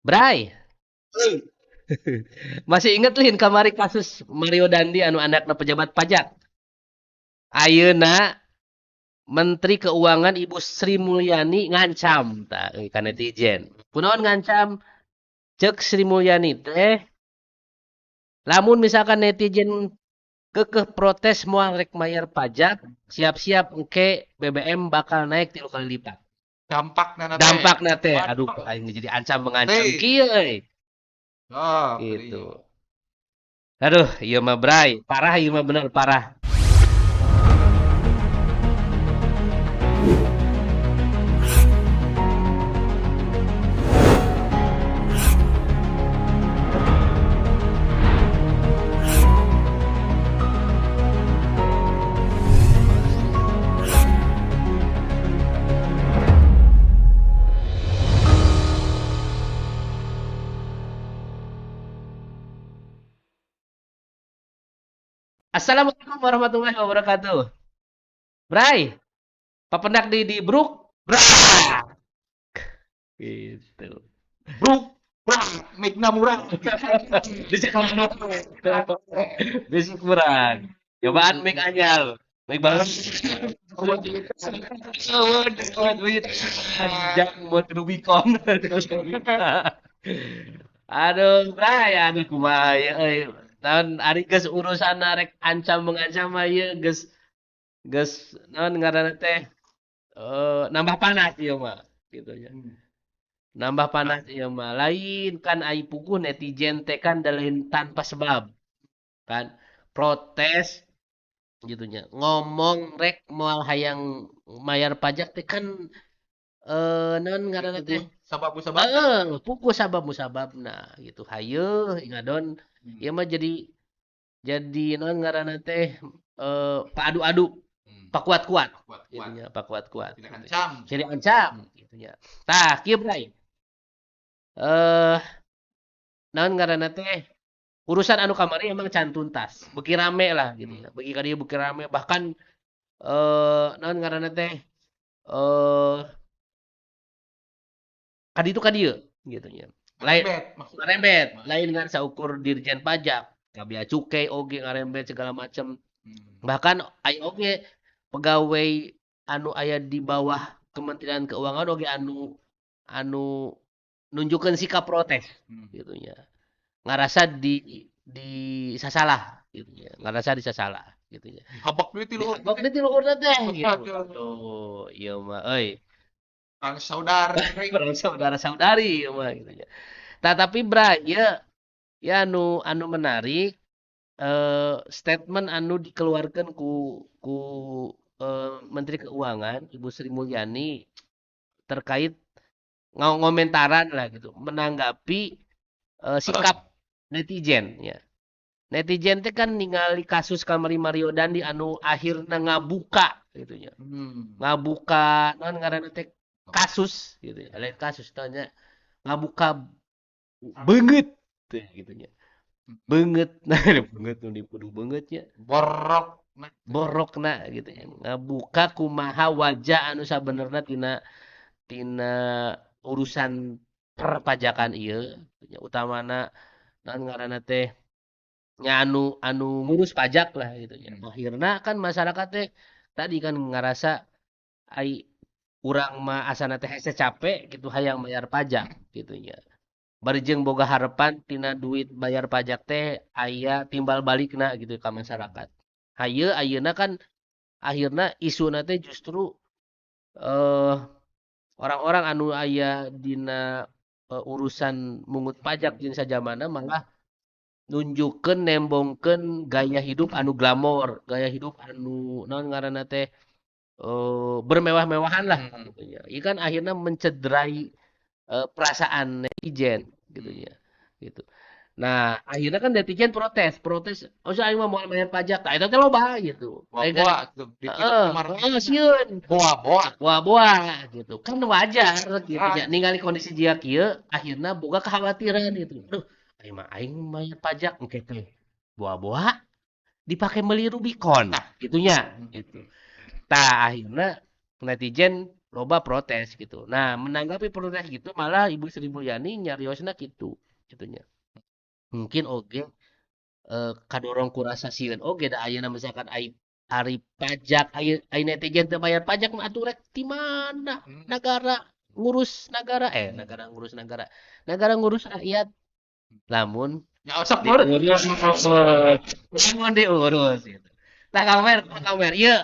Bray. Masih inget lin kamari kasus Mario Dandy anu anakna pejabat pajak. Ayeuna Menteri Keuangan Ibu Sri Mulyani ngancam tah ka netizen. Kunaon ngancam? Cek Sri Mulyani teh lamun misalkan netizen keukeuh protes moal rek mayar pajak, siap-siap engke BBM bakal naik 3 kali lipat. Dampakna teh. Dampakna teh. Aduh, aing jadi ancam mengancam kieu euy. Oh, gitu. Aduh, ieu mah Bray, parah ieu mah bener parah. Assalamualaikum warahmatullahi wabarakatuh. Bray, papendak di Bruk, Bray. Gitu. Bruk, Bray, mikna murah. Besok murah. Cobaan mik anyar. Mik banget. Jangan buat Rubicon. Aduh, Bray, aduh kumaha euy. Naon ari geus urusan rek ancam mengancam mah ieu geus geus naon ngaranna teh nambah panas ieu mah gitu nya. Nambah panas ieu mah lain kan ai puguh netizen teh kan da lain tanpa sebab. Kan protes gitu nya. Ngomong rek moal hayang mayar pajak teh kan naon ngaranna teh sabab musabab. Heeh, puguh sabab musababna gitu. Hayeung ngadon ieu mah jadi naon ngaranna teh paadu-adu, pakuat-kuat gitu nya, pakuat-kuat. Silih ancam. Silih ancam gitu nya. Tah, kieu Bray. Naon ngaranna teh urusan anu kamari emang can tuntas, beuki rame lah gitu nya. Beuki ka dieu beuki rame bahkan naon ngaranna teh ka ditu ka dieu gitu nya. Lain ngarembet, lain ngan saukur Dirjen Pajak, ka bea cukai oge ngarembet segala macam. Bahkan aya oge pegawai anu aya di bawah Kementerian Keuangan oge anu nunjukkeun sikap protes gitu nya. Ngarasa di sasalah gitu nya, ngarasa disasalah gitu nya. Habak deui ti luhur. Habak deui ti luhurna teh gitu. Aduh, ieu mah euy. Perang saudara, perang saudara-saudari ieu mah gitu nya. Tah tapi Bray, ya anu menarik statement anu dikeluarkan ku Menteri Keuangan Ibu Sri Mulyani terkait ngomentaran lah gitu, menanggapi sikap netizen ya. Netizen teh kan ningali kasus kamari Mario Dandy anu akhirna ngabuka gitu nya. Ngabuka naon ngaranna teh kasus gitu ya. Lain kasus tanya ngabuka beungeut teh gitu nya. Beungeut nah beungeut nu dipuduh beungeut nya. Borokna gitu ya. Ngabuka kumaha wajah anu sabenerna tina urusan perpajakan ieu nya, utamana naon ngaranna teh nya anu ngurus pajak lah gitu nya. Akhirna kan masyarakat teh tadi kan ngarasa ai urang mah asana teh hese capek gitu hayang bayar pajak gitu nya. Bari jeung boga harapan tina duit bayar pajak teh aya timbal balikna gitu ka masyarakat. Hayeung ayeuna kan akhirna isuna teh justru orang-orang anu aya dina urusan mungut pajak jeung sajamana malah nunjukkeun nembongkeun gaya hidup anu glamor, gaya hidup anu naon ngaranna teh bermewah-mewahan lah gitu nya. Ieu kan akhirna mencederai perasaan netizen gitu nya. Gitu. Nah, akhirnya kan netizen protes, oh aing mah moal bayar pajak, tah eta teh loba gitu. Boa-boa gitu. Heeh, sieun. Boa-boa. Boa-boa gitu. Kan wajar gitu nya. Ningali kondisi jiga kieu, akhirna boga kekhawatiran gitu. Duh, aing mah aing bayar pajak engke teh boa-boa dipake meuli Rubicon gitu nya gitu. Tah akhirna netizen Loba protes gitu. Nah, menanggapi protes gitu malah Ibu Sri Mulyani nyariosna kitu gitunya. Mungkin oge kadorong ku rasa sieun oge da ayeuna misalkan ari pajak ai netizen teu bayar pajak mah atuh rek ti mana negara ngurus negara negara ngurus negara. Negara ngurus rakyat. Lamun ya osok diurus, lamun diurus gitu. Tah Kang Mer ieu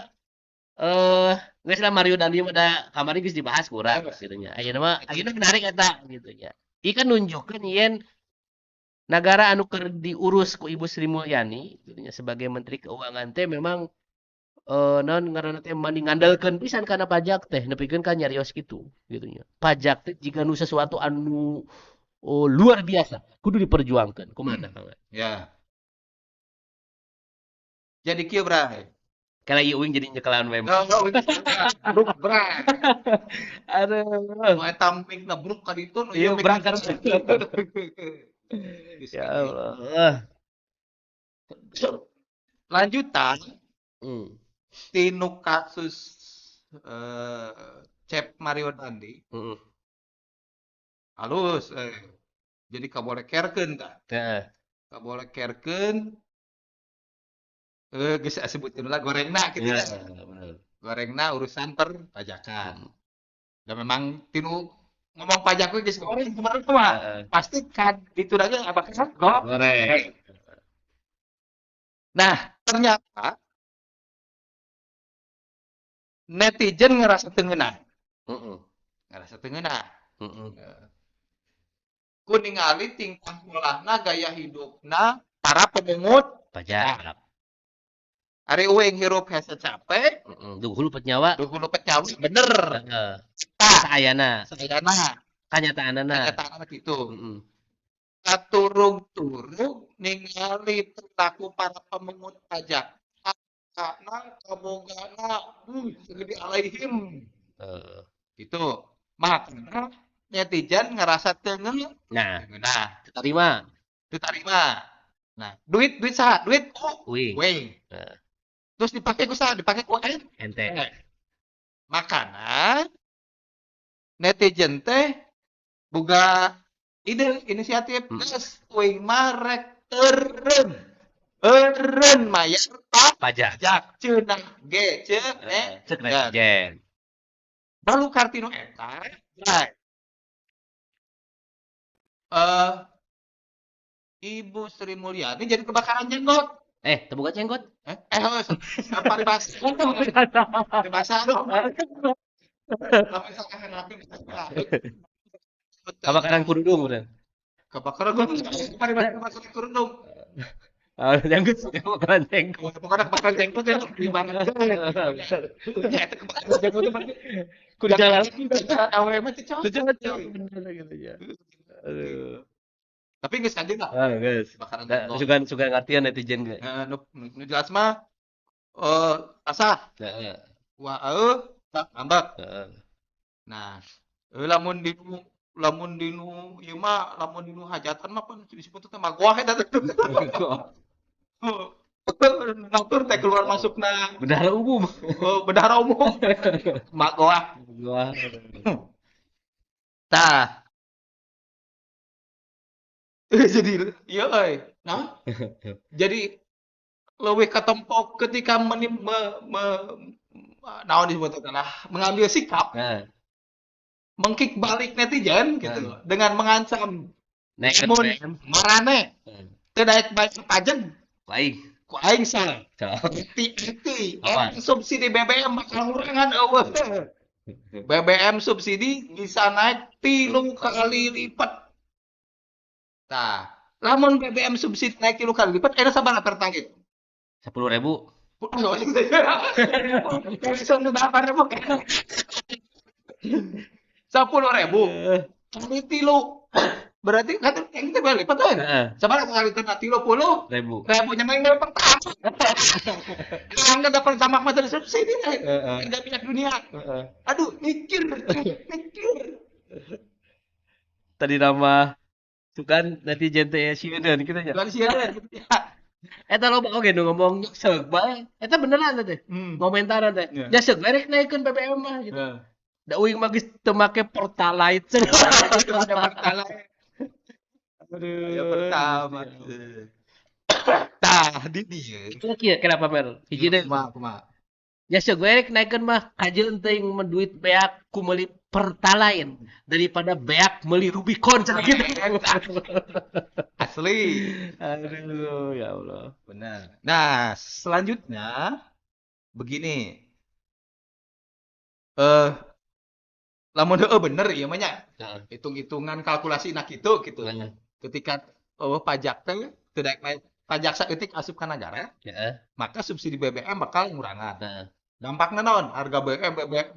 geus lah Mario Dandy mah da kamari geus dibahas kurang gitu nya. Ayeuna mah ayeuna menarik eta gitu nya. Ieu kan nunjukkeun yen nagara anu keur diurus ku Ibu Sri Mulyani gitu nya sebagai Menteri Keuangan teh memang naon ngaranna teh mani ngandalkeun pisan kana pajak teh nepikeun ka nyarios kitu gitu nya. Pajak teh jiga nu sesuatu anu luar biasa kudu diperjuangkeun. Kumaha tah Kang? Ya. Jadi kieu Bray. Kala ieu uing jadi nyekelan we. Bruk Bray. Aduh. Nu eta mic na bruk ka ditu nu ieu mic berangkat. Ya Allah. Lanjutan. Tinu kasus Cep Mario Dandy. Halus jadi kabolekerkeun tah. Heeh. Kabolekerkeun geus sebutin lah gorengna kitu ya. Bener. Gorengna urusan perpajakan. Dan memang tinu ngomong pajak we geus goreng kemarin mah. Pasti kan ditu lagi apa kan goreng. Nah, ternyata netizen ngerasa teu ngeunah. Ngerasa teu ngeunah. Ku ningali tingkah polahna gaya hidupna para pemungut pajak. Ari uing hirup hese capek, Duh lupet nyawa. Duh lupet nyawa bener. Heeh. Tah. Saayana. Saayana. Kanyataanana. Kanyataanana kitu. Katurug-turug ningali perilaku para pemungut pajak. Karena kabogana segede alaihim. Gitu. Makanya netizen ngerasa teu ngeunah. Nah. Nah, Terima. Diterima. Nah, duit saha? Duit ku uing. Uing. Heeh. Terus dipake ku saha? Dipake ku ente. Ente. Makana netizen teh boga ide inisiatif geus uing mah rek eureun. Eureun mayar pajak. Pajak cenah ge ceuk Ceuk netizen. Baru Kartino eta, nah. Ibu Sri Mulyani jadi kebakaran jenggot. Terbuka jenggot? Paribasa. Paribasa dong. Kebakaran kerudung, bener. Kebakaran kerudung. Paribasa kebakaran kerudung. Ah, jenggot, kebakaran jenggot. Pokoknya kebakaran jenggot ya, di mana? Ya, itu kebakaran jenggot itu pasti. Kudu jalan. Awe mah teh cocok. Teu cocok, bener gitu ya. Aduh. Tapi geus kanjeng lah. Ah, geus. Kebakaran Nah, jenggot. sugan ngartian netizen ge. Heeh, nu jelas mah asah. Heeh. Wah, ngambek. Heeh. Nah, lamun dinu, lamun dinu ieu mah, lamun dinu hajatan mah pan disebut teh magoah eta teh. Ngatur teh keluar masukna. Bendahara umum. Oh, bendahara umum. Magoah. Magoah. Tah. Jadi ieu euy. Nah. Jadi leuwih katempok ketika menim, me, me, naon disebut teh lah, mengambil sikap. Nah. Mengkick balik netizen gitu Nah. dengan mengancam Naik mun BBM. marane Nah. teu daek balik pajak. Ku aing. Ku aing salah. Salah. Eti-eti. Apa? Subsidi BBM bakal ngurangan eueuh. BBM subsidi bisa naik 3 kali lipat. Tah, lamun BBM subsidi naik 3 kali lipat, eta sabaraha pertangit? 10.000. 10.000. Kali 3. Berarti kan yang kita balik lipat kan? Heeh. Sabaraha kali kena 30 ribu. Ribu nya main dari pertama. Anda dapat pertama mah dari subsidi kan? Heeh. Harga minyak dunia. Heeh. Aduh, mikir, mikir. Tadi nama sukan netizen teh sieun gitu nya. Dari sieun gitu ya. Eta loba oge nu ngomong nyeusek bae. Eta beneran teh. Komentaran teh. Ya. Nyeusek bae rek naikeun BBM mah gitu. Ya. Da uing mah geus teu make Pertalite. Udah Pertalite. Aduh. Ya pertama. Tah di dieu. Itu kieu kenapa Mer? Hiji deui. Kumaha kumaha. Ya sok gue rek naikeun mah kajeun teuing mah duit beak ku meuli Pertalite daripada beak meuli Rubicon cenah gitu. Asli. Aduh, ya Allah. Benar. Nah, selanjutnya begini. Lamun heueuh bener ieu mah nya. Heeh. Hitung-hitungan kalkulasi na kitu gitu. Heeh. Ketika pajak teh teu daek naik, pajak saeutik asup ka nagara, Heeh. maka subsidi BBM bakal ngurangan. Heeh. Dampakna naon? Harga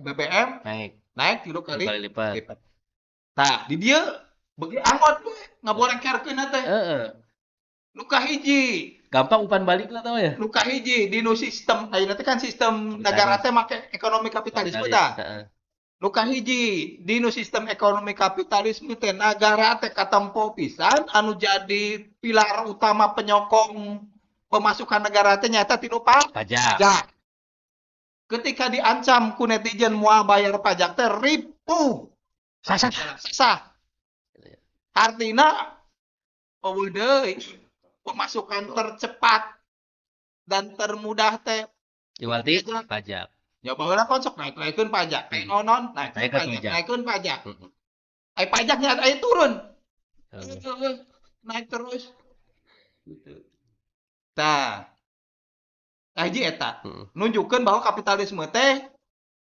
BBM naik. Naik 3 kali Tilu kali lipat. lipat. Tah, di dieu beuki angot we ngaborekerkeun teh. Heeh. Nu kahiji. Gampang umpan balik lah tau ya. Nu kahiji di nu sistem ayeuna teh kan sistem Kapitalis. Negara teh make ekonomi kapitalisme Kapitalis, tah. heeh. Nu kahiji di nu sistem ekonomi kapitalisme teh nagara teh katempo pisan anu jadi pilar utama penyokong pemasukan negara teh nyaeta tinu pajak. Pajak. Ketika diancam ku netizen moal bayar pajak teh ripuh. Sasah. Sasah. Artina eueuh deui pemasukan tercepat dan termudah teh Iwal ti pajak. Pajak. Ya baheula kon sok naik-naikeun pajak. Hmm. Nonon naikeun Naikeun pajak, pajak. naikeun pajak. Heeh. Ai pajaknya aya turun. Heeh. Heeh, naik terus. Gitu. Tah. Hiji eta. Heeh. Nunjukkeun bahwa kapitalisme teh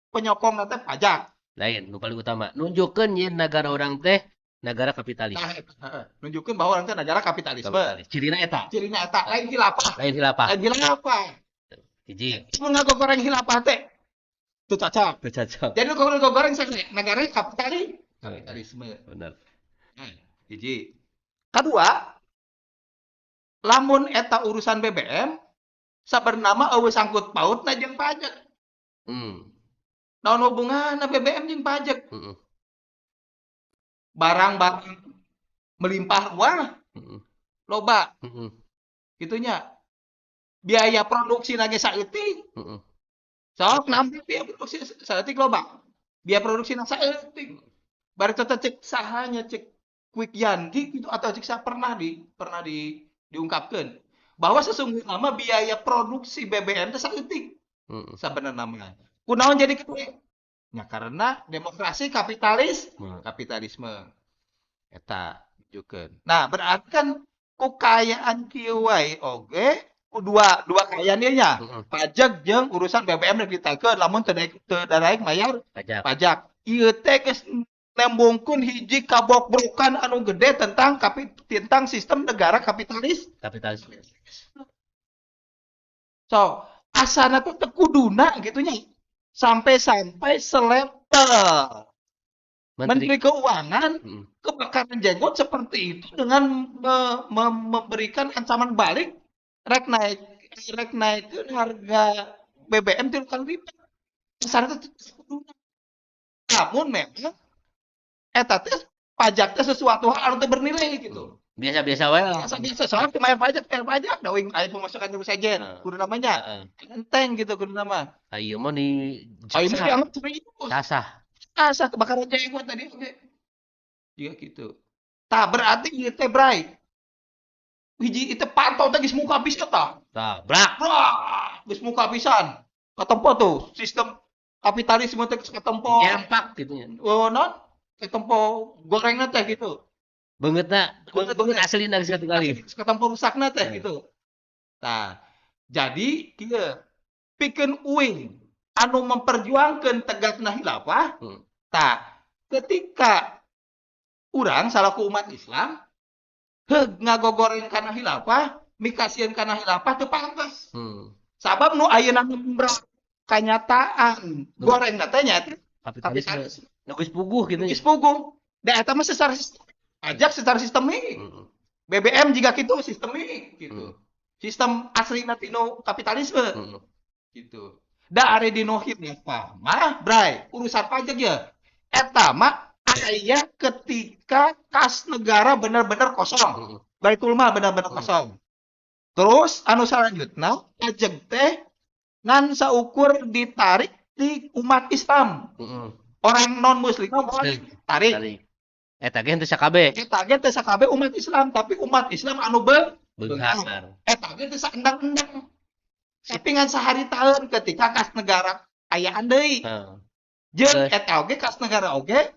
penyokongna teh pajak. Lain nu paling utama. Nunjukkeun yen nagara urang teh negara kapitalis. Tah, eta. Heeh. Nunjukkeun bahwa urang teh negara kapitalisme. Kapitalis. Cirina eta. Cirina eta lain khilafah. Lain khilafah. Lain khilafah. Hiji. Mun ngagogoreng khilafah teh teu cocok. Teu cocok. Jadi nu goreng sakit negara kapitalis. Kapitalisme. Bener. Nah, hiji. Kedua, lamun eta urusan BBM sabenerna eueuh sangkut pautna jeung pajak. Naon hubunganna BBM jeung pajak? Heeh. Barang-barang melimpah ruah. Heeh. Loba. Heeh. Gitunya. Biaya produksi nage saeutik. Heeh. Sok nambah biaya produksi saeutik loba. Biaya produksi na saeutik. Bari teh cek sahanya cek Quick Yanggi gitu atau cek sah pernah diungkapkeun bahwa sesungguhnya nama biaya produksi BBM teh saeutik. Heeh. Sabenerna mah. Kunaon jadi gede? Ya karena demokrasi kapitalis, kapitalisme. Eta nunjukkeun. Nah, berarti kan ku kayaan kieu wae oge ku dua kayaan ieu nya. Heeh. Pajak jeung urusan BBM rek ditaikeun lamun teu naik mayar pajak. Pajak. Ieu teh geus nembongkeun hiji kabokbrokan anu gede tentang tentang sistem negara kapitalis. Kapitalis. So, asana teh teu kuduna gitu nya. Sampai-sampai selevel Menteri Menteri Keuangan kebakaran jenggot seperti itu dengan memberikan ancaman balik rek naikeun harga BBM 3 kali lipat. Asana teh teu kuduna. Namun memang eta teh pajak teh sesuatu hal anu teu bernilai gitu. Biasa-biasa wae lah. Biasa-biasa soalnya teu bayar pajak, da uing aya pemasukan nu sejen, kudu namanya. Enteng gitu kudu nama. Ah, ieu mah ni Ah, ieu mah dianggap serius. Sasah. Sasah kebakaran jenggot tadi oge. Juga gitu. Tah berarti ieu teh bray. Hiji itu pantau teh geus muka pisan tah. Tah, brak. Brak, geus muka pisan. Katempo tuh sistem kapitalisme teh geus katempo. Nyampak gitu nya. Oh, non? Katempo gorengna teh gitu. Beungeutna, Beungeut beungeut aslina geus katinggali. Geus katempo rusakna teh gitu. Tah, jadi kieu pikeun uing anu memperjuangkeun tegakna khilafah, tah ketika urang salaku umat Islam heug ngagogoreng kana khilafah, mikasieun kana khilafah teu pantes. Sabab nu ayeuna nembrak kanyataan gorengna teh nyaeta Kapitalisme. kapitalisme. Nu geus puguh gitu nya. Geus puguh. Da eta mah secara sistem, pajak secara sistemik. BBM juga gitu sistemik gitu. Sistem aslina tinu kapitalisme. Gitu. Da ari dinu khilafah mah bray, urusan pajak ya. Eta mah aya ketika kas negara benar-benar kosong. Baitul mal benar-benar kosong. Terus anu selanjutnya pajak teh ngan saukur ditarik di umat Islam. Orang non muslim moal ditarik. Tarik. Eta ge henteu sakabeh. Eta ge teu sakabeh umat Islam, tapi umat Islam anu beunghar. Eta ge teu saendang-endang. Tapi ngan saharitaeun ketika kas negara ayaan deui. Heeh. Jeung eta oge kas negara oge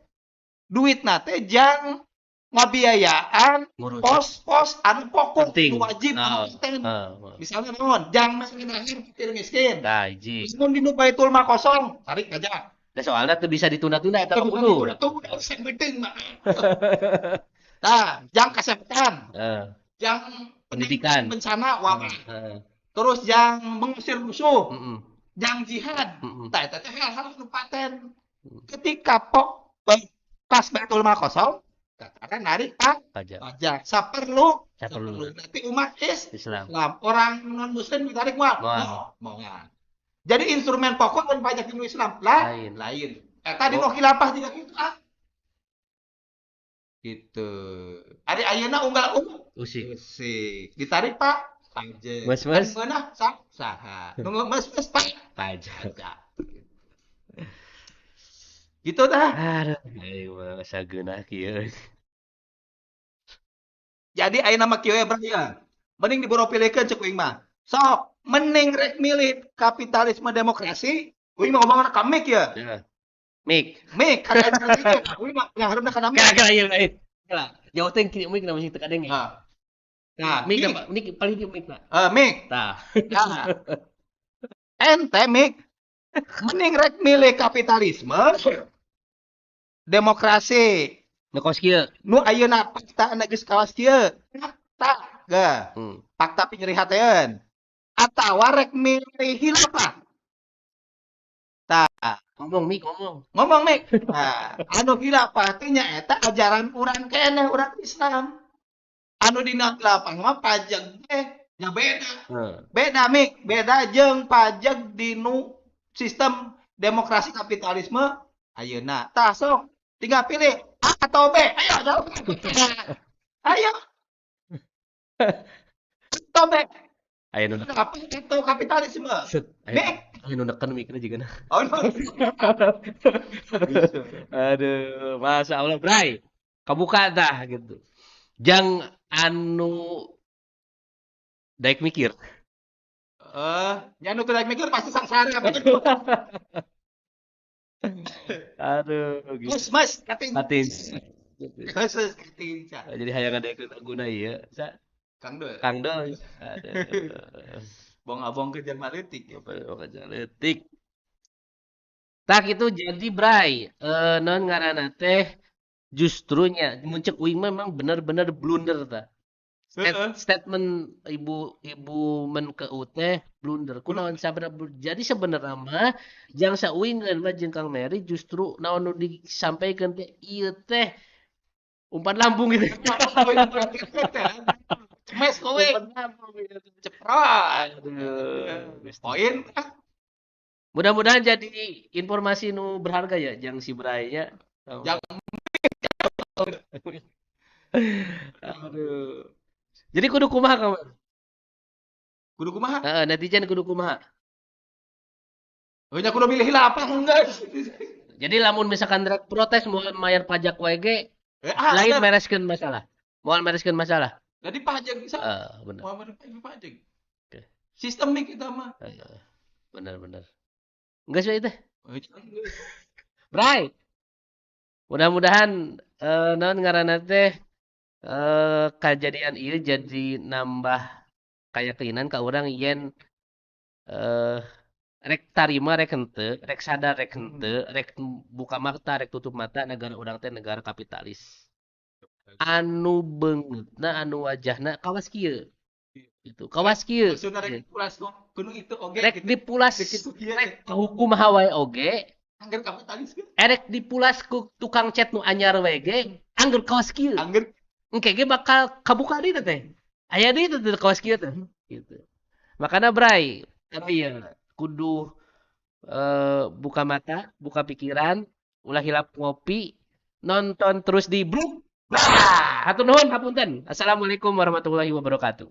duitna teh jang ngabiayaan pos-pos anu pokok penting, wajib anu penting. Misalnya naon, jang mengenahir fakir miskin. Tah hiji. Mun dinu Baitul Mal kosong, tarik aja. Da soalna teu bisa ditunda-tunda eta mah kudu. Tunda usah beuteung mah. Tah, jang kesehatan. Jang pendidikan, bencana wabah. Terus jang mengusir musuh. Jang jihad. Tah eta teh hal-hal anu paten. Ketika pok kas Baitul Mal kosong, katakan narik pajak. Pajak. Saperlu. Nanti umat Islam. Orang non muslim ditarik moal. Moal. Jadi instrumen pokok dan pajak di Islam lah lain. Tadi no khilafah juga gitu ah. Gitu. Ari ayeuna unggal usik. Usik. Ditarik Pak pajak. Mas-mas. Ngeunah saha. Nu mas-mas Pak pajak. Gitu dah. Aduh, aing mah sageunah kieu. Jadi ayeuna mah kieu we bro ya. Mending diboropilihkeun ceuk uing mah. Sok mending rek milih kapitalisme demokrasi, uing mah ngomongna ka mik ya. Heeh. Mik. Mik kada uing mah ngaharepna kana mik. Kira-kira ieu lain. Kira, jauh teh kieu mik na masih teu kadenge. Heeh. Nah, mik mik paling dieu mik na. Heeh, mik. Tah. Nah. Ente mik. Mending rek milih kapitalisme demokrasi. Nu kawas kieu. Nu ayeuna fakta geus kawas kieu. Fakta ge. Fakta pinyeri hateun. Atawa rek milih khilafah. Tah, ngomong mik, ngomong. Ngomong mik. Nah, anu khilafah teh nyaeta ajaran urang keneh urang Islam. Anu dina khilafah mah pajak teh nya beda. Beda mik, beda jeung pajak dinu sistem demokrasi kapitalisme ayeuna. Tah sok tinggal pilih A atau B. Ayo jawab. Ayo. Atau B. Ayo nu apa itu kapitalisme? Ayo nu neken mikirna juga nah. Oh, no. Aduh, Masya Allah, Bray. Kabuka tah gitu. Jang anu daek mikir. Nya anu teu daek mikir pasti sangsara begitu. Aduh, gitu. Mas, katin. Katin. Mas, katin. Jadi hayang daek guna ieu. Sa Kang Dol. Kang Dol. Aduh. Bong-abong ke jelema leutik. Bong ke leutik. Tah kitu jadi Bray, naon ngaranna teh justrunya mun ceuk uing mah memang bener-bener blunder tah. Statement ibu Menkeu teh blunder. Kunaon sabenerna jadi sebenarnya mah jang sauingeun mah jeung Kang Meri justru naon nu disampaikan teh ieu teh umpan lambung gitu. Cemes kowe. Ceprot. Poin. Mudah-mudahan jadi informasi nu berharga ya jang si Bray nya. Jang. Aduh. Jadi kudu kumaha kamu? Kudu kumaha? Heeh, netizen kudu kumaha? Oh, nya kudu milih lah apa enggak. Jadi lamun misalkan rek protes moal mayar pajak wae ge, lain mereskeun masalah. Moal mereskeun masalah. Jadi pajak bisa. Bener. Moal pajak. Oke. Sistemik kita mah. Bener. Enggak sih itu. Bray. Mudah-mudahan naon ngaranna teh kejadian ieu jadi nambah kayakinan ka urang yen rek tarima rek henteu, rek sadar rek henteu, rek buka mata rek tutup mata negara urang teh negara kapitalis. Anu beungeutna anu wajahna kawas kieu. Gitu. Kawas kieu. Maksudna rek dipulas kudu itu oge. Rek dipulas rek hukum hawae oge. Angger kapitalis ge. Erek dipulas ku tukang cat nu anyar we ge, angger kawas kieu. Angger engke ge bakal kabuka deui teh. Aya deui teh kawas kieu teh. Gitu. Makana Bray, tapi ya kudu buka mata, buka pikiran, ulah hilap ngopi, nonton terus di Bruk. Hatur nuhun hapunten. Assalamualaikum warahmatullahi wabarakatuh.